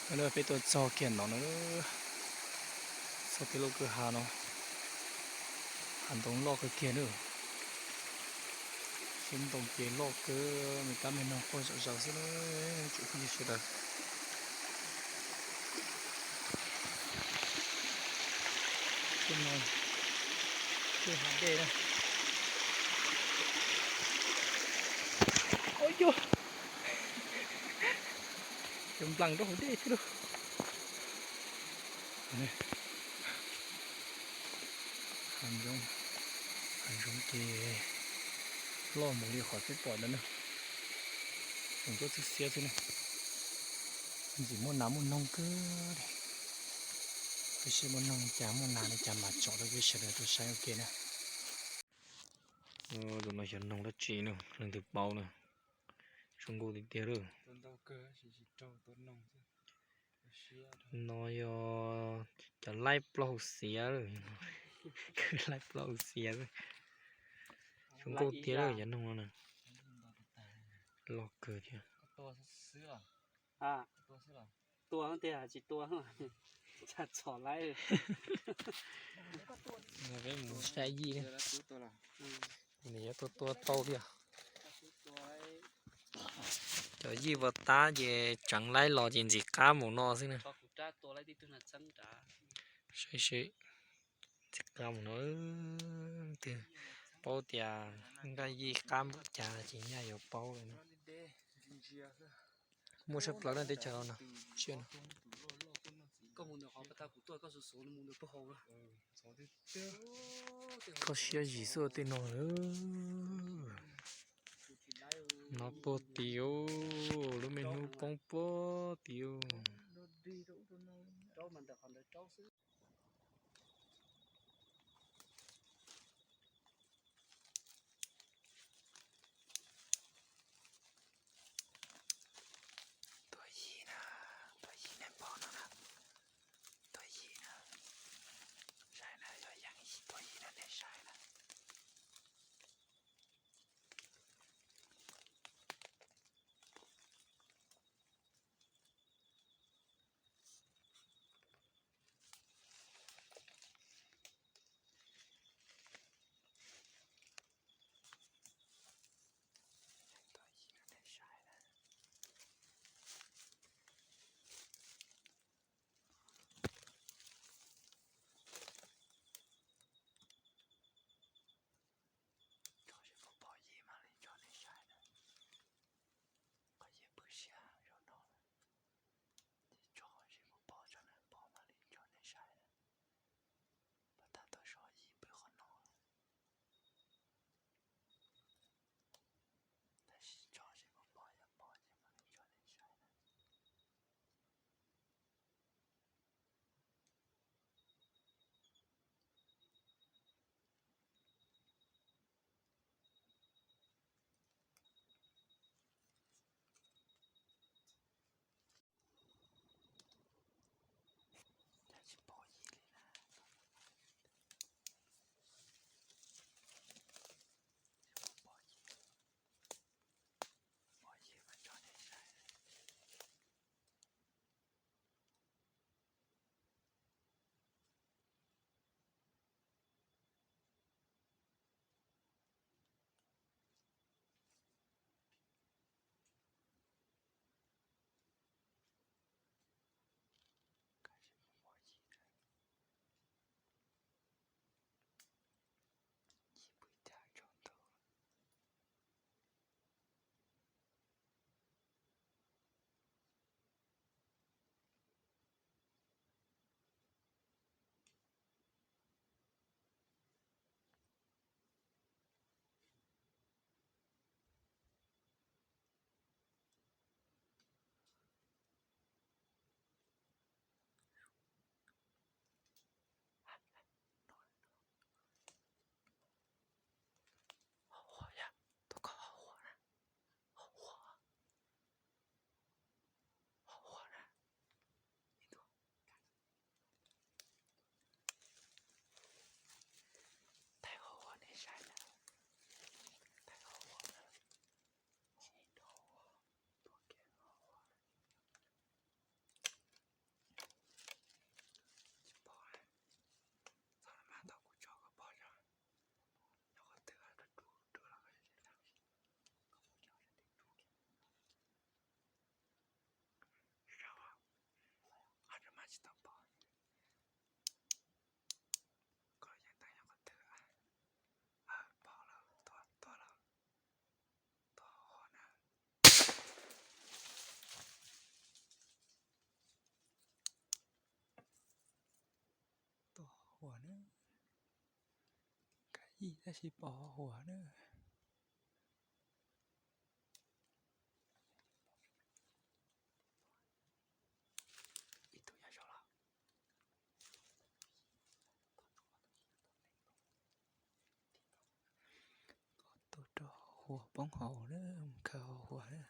Peb tuaj txog kiag no na, txog peb lub kwj ha no, hav ntoo loj kawg kiag na. Xyoob ntoo ces loj kawg, me kab me noog quaj zom zaws xwb na, tsoom phooj ywg sawv daws. Kwj ha dej na. Ua yog, cov nplas rau hauv dej thiab lauj. Hav zoov, hav zoov ces loj mus li qhov peb pom ntawd na. Tseem tuaj txhwb xiab xwb na. Ntxim muaj nas muaj noog kawg li. Peb saib muaj noog li cas muaj nas li cas mam tsom rau peb sawv daws tau saib ua ke na. Tus no xyov noog dab tsi na, leej twg paub na. Zoo nkauj tiag tiag lawm. No yog cov laib plaub hau xiav lawm. Laib plaub hau xiav xwb. Zoo nkauj tiag lawm cov noog no na. Loj kawg thiab. Tua tiag tsis tua, txhom laib. Peb mus saib yij, nws yuav tua tua tau thiab. Cov yij puas tab ces tseev laib los ces ntxim qab mus no xwb na. Saib seb, ntxim qab mus no. Twb paub tias nqaij yij qab npaum cas ces nyaj yuav paub lawm na. Muaj siab plawv na teb chaws no, siab no. Koj siab zim xwb tej no. No puag tim, lub me hnub poob puag tim. Tuaj yim na, tuaj yim nej pom no na, tuaj yim na, saib na, yog yeej yim tuaj yim na nej saib na. tsis tau pom. Koj yeej teeb yog qhov twg? Pom lawm, tuag lawm. Tuag huv na. Tuag huv na. Kav yij tab sis pom huv na. Ib tug nyob saum los. Tus rau huv poob hauv na, mus khaws huv na.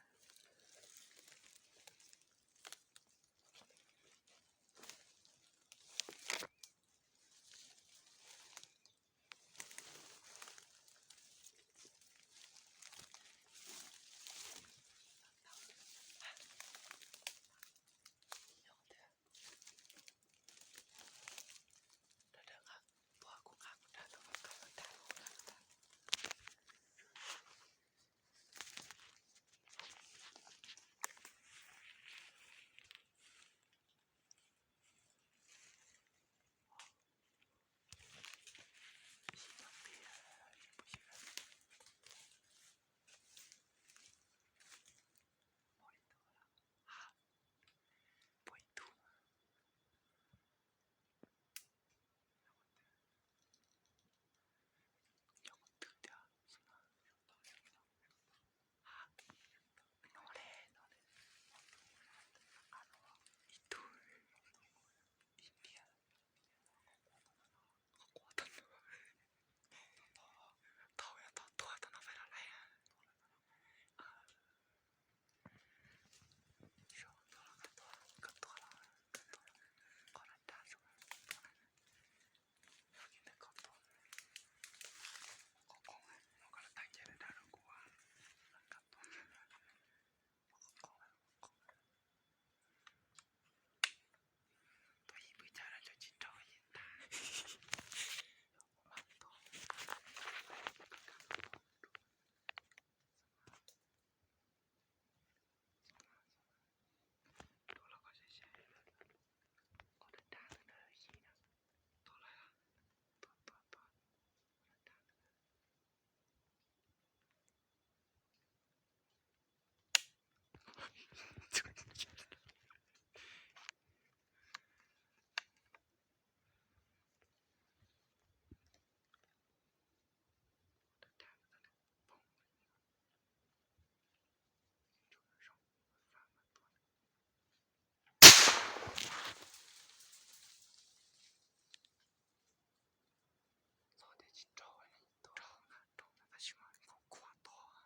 Txog tias tsis raug, raug tab sis mas kuj khuav tod.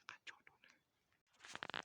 Qab tso rau nws.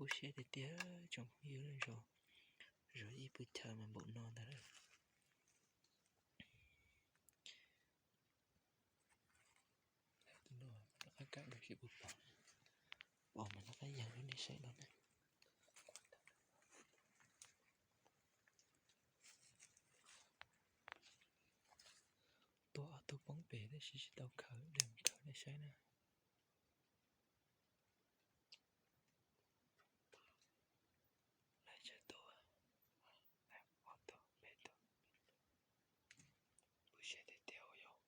Kub siab tiag tiag tsoom phooj ywg, zov, zov ib pw chaw mas npaum no ntag. Tus no rov qab kam ua si puas pom, pom mas rov qab yees rau nej saib no na. Tua ob tug poob pem tab sis tsis tau khaws, lam khaws nej saib na. Laib tsawg tus, ob tug peb tug, pw siab tiag tiag yog.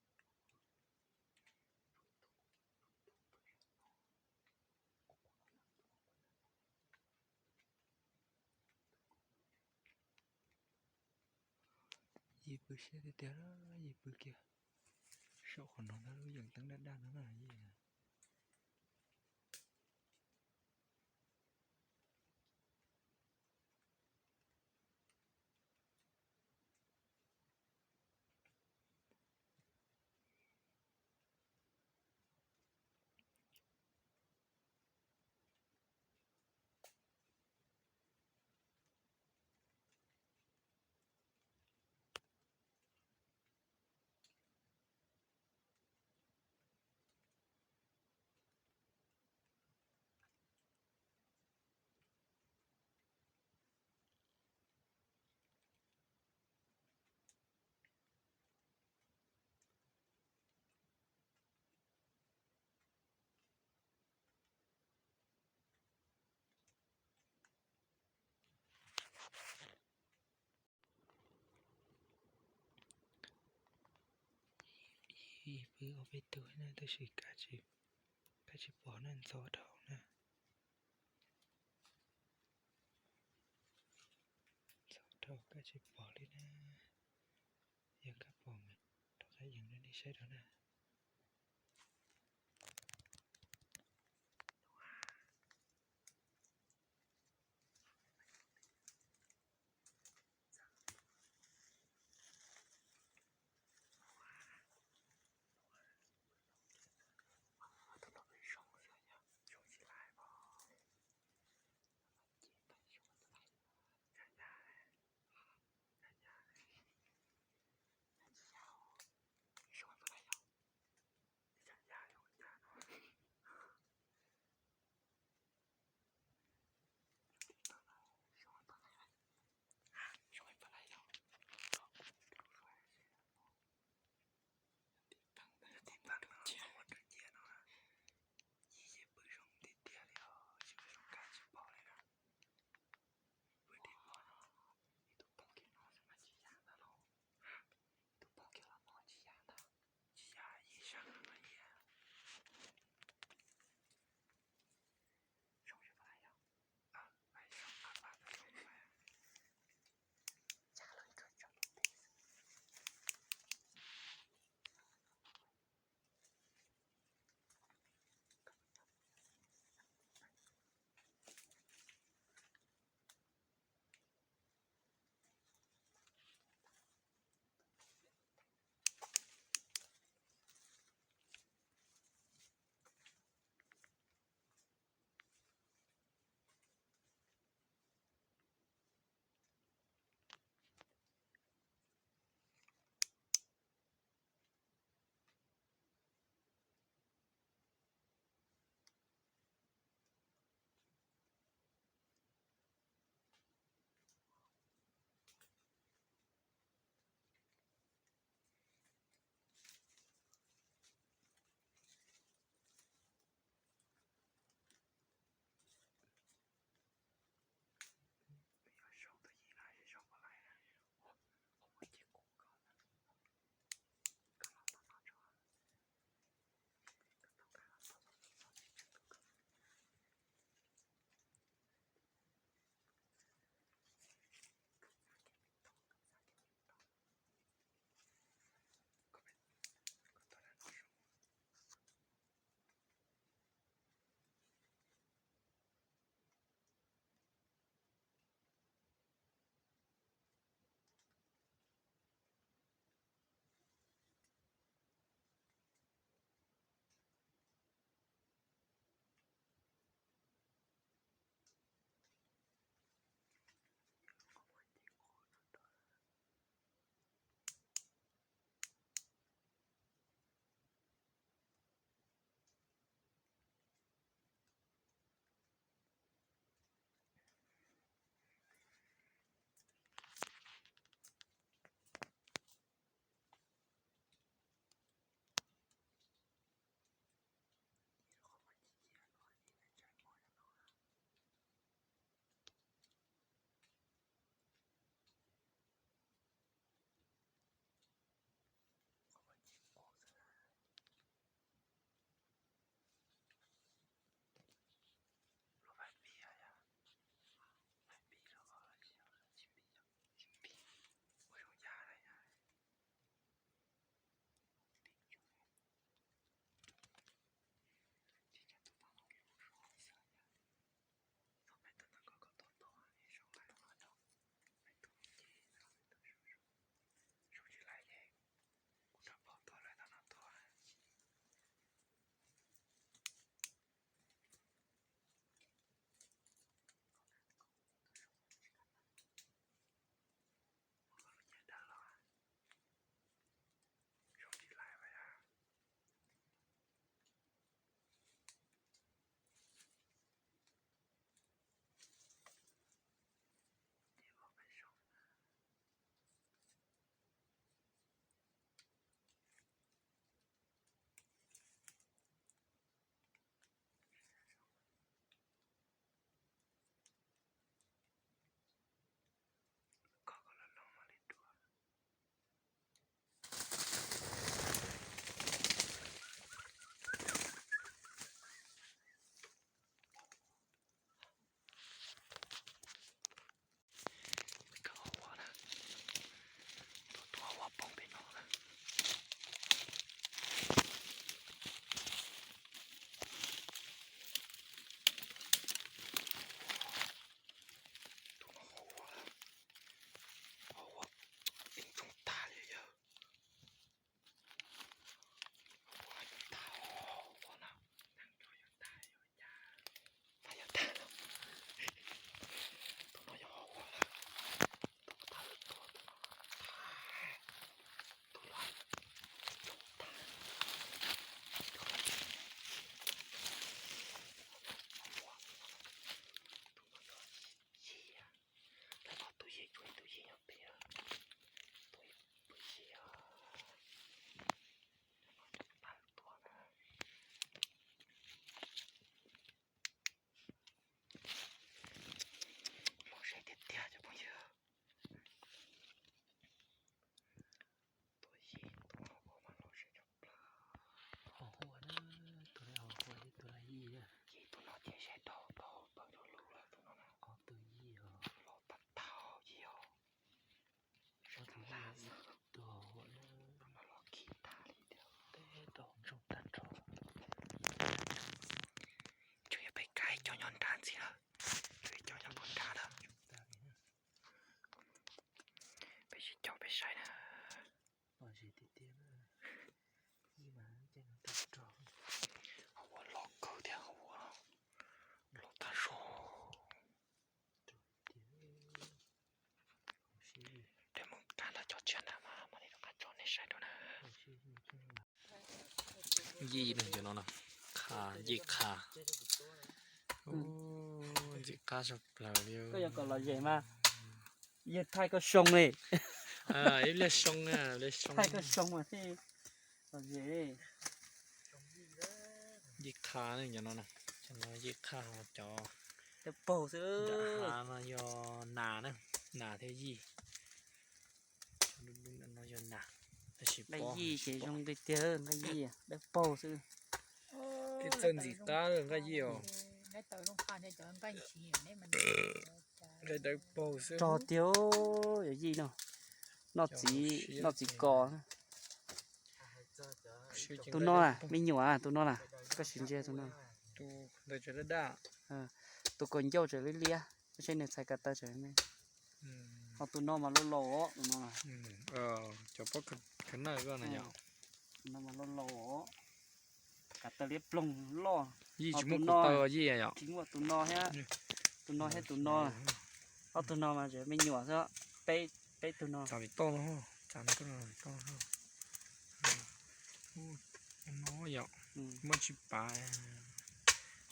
Yim pw siab tiag tiag, yim pw kiag saum qhov no ntag, lub yees teeb daj daj no na yim. Yim pw ob peb tug na tab sis kav tsij pom na, ntxhov dhau na. Ntxhov dhau kav tsij pom li na. Yog koj pom mas rov qab yees rau nej saib rau na. ntxiv lawm. Peb cov nyob puag nrad lawm. Peb sib caum peb saib na. Hauv ua loj kawg thiab, hauv ua loj tag zog. Peb mus qab ntawm cov tsiaj ntawd mas mam li rov qab tso nej saib dua na. Yij no, cov no na, qha, yij qha. Ntxim qab tshaj plaws li. Koj yuav kom lom zem mas yawg thaij koj soo li. Ib pliag soo, ib pliag soo. Thaij koj soo mas thiaj lom zem. Yij qha ne, cov no, cov no yij qha, ho cov dawb paug xwb. Nram hav no yog nas na, nas thiab yij. Cov dub dub no yog nas, tab sis nqaij yij ces zoo tiag tiag, nqaij yij dawb paug xwb. Thiab txawj ntxim qab nqaij yij os. Nqaij dawb paug xwb. Rog tiag, yog yij no. Noj txiv, noj txiv kos. Tus no na, me nyuam, tus no na, koj sim ntsia tus no. Tus kaus ncauj tseem liab liab, koj saib nws txhais ko taw tseem me. Ho tus no mas loj laus os, tus no. Cov pob khav nawj ko na yom. Tus no mas loj laus os. Ko taw liab ploog loj. Yij tsis muaj ko taw, yij yom. Tsis muaj tus no thiab, tus no thiab tus no. Ob tug no mas tseem me nyuam xwb, peb, peb tug no. Txav vim toj no, txav no, toj no. No yom, muaj tsis pav.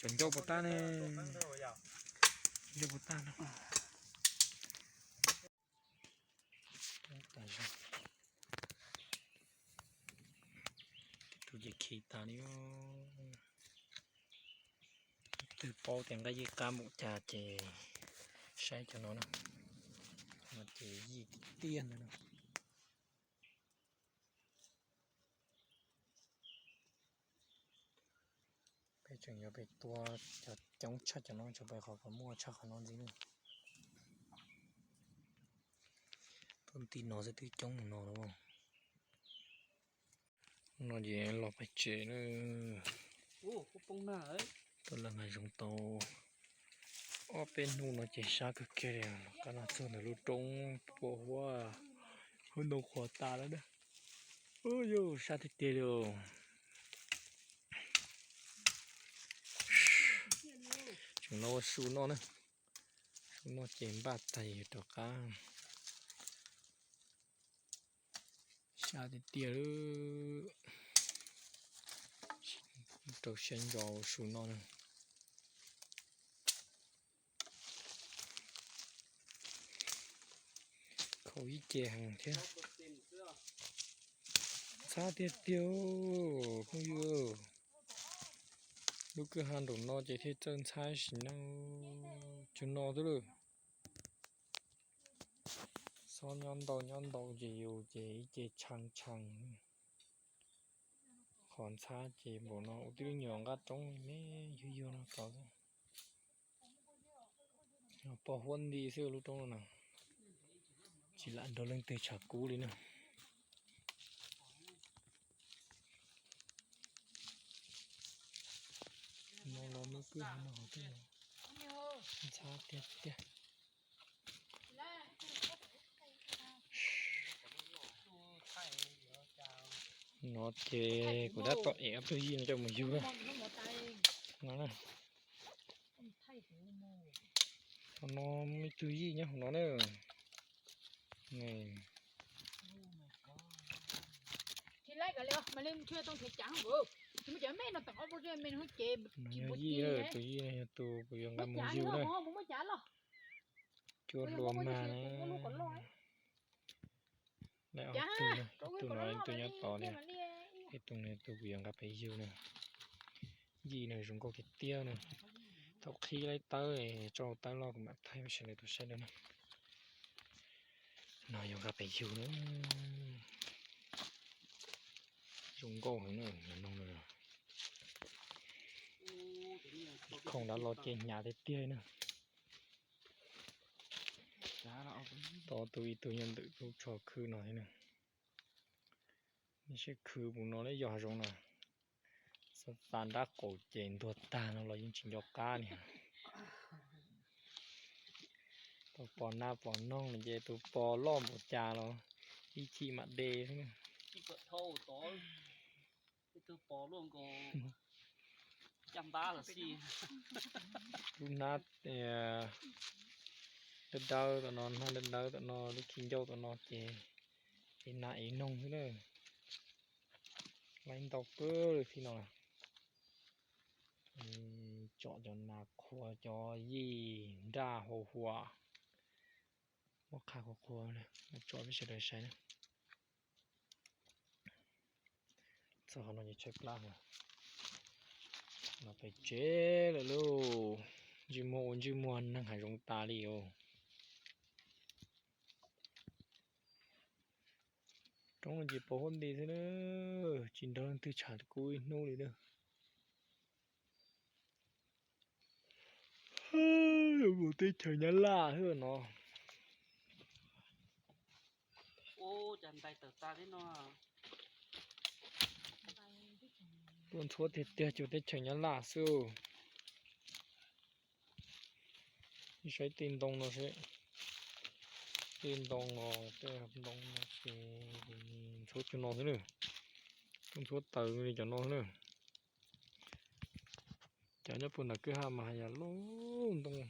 Cov ncauj puas tag ne? Ncauj puas tag no. Tus ces khi tas li. Twg paub tias nqaij yij qab npaum cas ces saib cov no na. No ces yij tiag tiag ntawd na. Peb tseem yuav pem tua cov coob tshaj cov no, tseem pem qhov kom muaj tshaj qhov no ntxiv na. Tuaj nti no xwb twb coob mus no lawm. No ces los pem tsev na. Tuaj lawm mas zoo tau ob peb hnub no ces sab kawg kiag li, los qab no txog ntawm lub roob pua huab, huab ntoo qhuav tas lawm na. Ub, yus sab tiag tiag li. Tseem los ua su noj na. Su noj ces npaj tag rov qab. Sab tiag tiag, rau siab ntso ua su noj na. Khaum ib ce heev thiab. Ntxhab tiag tiag, phooj ywg. Lub kwj ha nraum no ces thiaj txawj ntxhab sim neej. Tsuag no xwb lawm. Xob nyob ntau nyob ntau ces yus ces ib ce tshee tshee. Qhov ntxhab ces npaum no ua tib lub nyuam nqaj roob me yuag yuag no tod. Pom huab nti xwb lub roob no na. Tsis lam nrog leej twg tshav kub li na. No los lub kwj ha no hauv twb ntxhab tiag tiag. No ces kuv tab tom ev ob tug yij no coj mus yug no na. Hauv no muaj ib tug yij nyob hauv no na. No yog yij, tus yij no yog tus kuv yuav nqa mus yug na. Cuab hlua mag na. Ob tug, ib tug no ib tug nyob tod na. Ib tug no tus kuv yuav nqa pem yug na. Yij no zoo nkauj tiag tiag na. Thaum qhib laib tawb, tso tawb loj kuv mam thaij sawv daws tau saib dua na. No yuav nqa pem yug na. Zoo nkauj heev na, no na. Khoom dab los ces hnyav tiag tiag na. Tod tus ib tug nyob ntawm lub tsho khwb no thiab na. Seb khwb mus no lawm yog hav zoov na. Xav tas nrab qaum ces ntuag tag no los yeej tsis nco qab li. Pos nab pos noog no ces tus pos loj npaum cas los ib chim mam de xwb. Lub hnab dawb dawb tom no, hnab dawb dawb tom no, lub khi ncauj tom no ces ev nas ev noog xwb na. Laib ntau kawg li txij no. Tsom cov nas qhuav cov yij nraj hau hua, muab qhaj qhuav qhuav, tsom peb sawv daws saib na. Txog qhov no ces tshaib plab, los pem tsev lawm lauj. Ntsej muag ua ntsej muag neeg hav zoov tas li os. Roob no ces pos huab nti xwb na, tsis nrog leej twg tsham kuv ib hnub li na. Mus teb chaws Nyab Laj xwb no. Tuaj ntxhuav tiag tiag cuag teb chaws Nyab Laj xwb. Saib tej ntoo no seb, tej ntoo os, tej ntoo no ces ntxhuav cuag no xwb na. Tuaj ntxhuav taws li cov no xwb na. Cov nyob puag nram kwj ha mas haj yam loj ntoo.